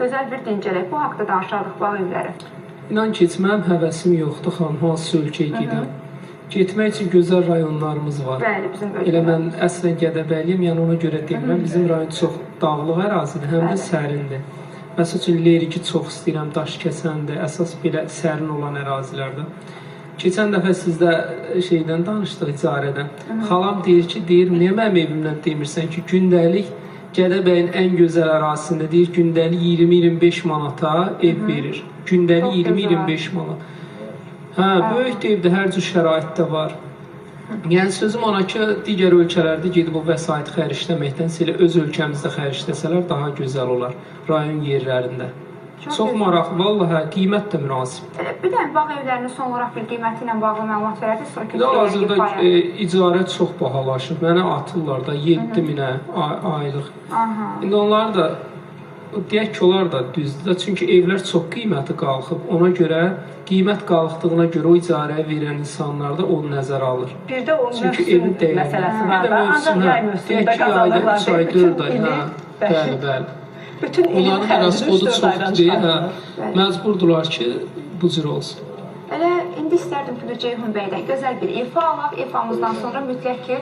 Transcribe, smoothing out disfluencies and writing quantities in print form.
Gözəl bir dincələk. Bu haqda danışardıq, bağ evləri. İnan ki, heç mənim həvəsim yoxdur xanım, hansı ölkəyə gedim. Getmək üçün gözəl rayonlarımız var. Bəli, bizim bölgədə. Elə mən əslən Gədəbəyliyəm, yəni ona görə demirəm. Bizim rayon çox dağlıq ərazidir, həm də sərindir. Məsəl üçün Leriki çox istəyirəm, Daşkəsəndir, əsas belə sərin olan ərazilərdə. Keçən dəfə sizdə şeydən danışdıq, icarədən. Xalam deyir ki, deyir, niyə mənim evimdən demirsən ki, gündəlik Gədəbəyin ən gözəl ərazisində deyir, gündəlik 20-25 manata ev verir. Gündəlik Çox gözəl. 20-25 manat. Hə, böyük də evdə hər cür şərait də var. Yəni sözüm ona ki, digər ölkələrdə gedib o vəsait xərcləməkdənsə elə öz ölkəmizdə xərcləsələr daha gözəl olar rayon yerlərində. Çox Çox gözəl. Maraqlı, vallahi hə, qiymət də münasibdir. Elə bir də bağ evlərinin son olaraq bir qiyməti ilə bağlı məlumat verərdiniz, sonra Bir də keçək hal-hazırda ifaya. icarə çox bahalaşıb. Mənə atırlar da 7000-ə aylıq. Aha. İndi onlar da deyək ki, onlar da düzdür də, çünki evlər çox qiyməti qalxıb. Ona görə qiymət qalxdığına görə o icarəyə verən insanlar da onu nəzərə alır. Bir də o Çünki mövsüm evin dəyəri. məsələsi Bir var də da. mövsüm, Ancaq hə. yay mövsümündə Deyək ki, yayda qazanırlar. 3 ay, Bütün 4 ay, ili, hə. Bəli, bəli. Bütün ilin Onların da xərcini rasxodu 3-4 aydan çoxdur, hə. çıxarırlar. Məcburdular ki, bu cür olsun. Elə indi istərdim ki, Ceyhun bəydən gözəl bir ifa alaq. İfamızdan sonra mütləq ki,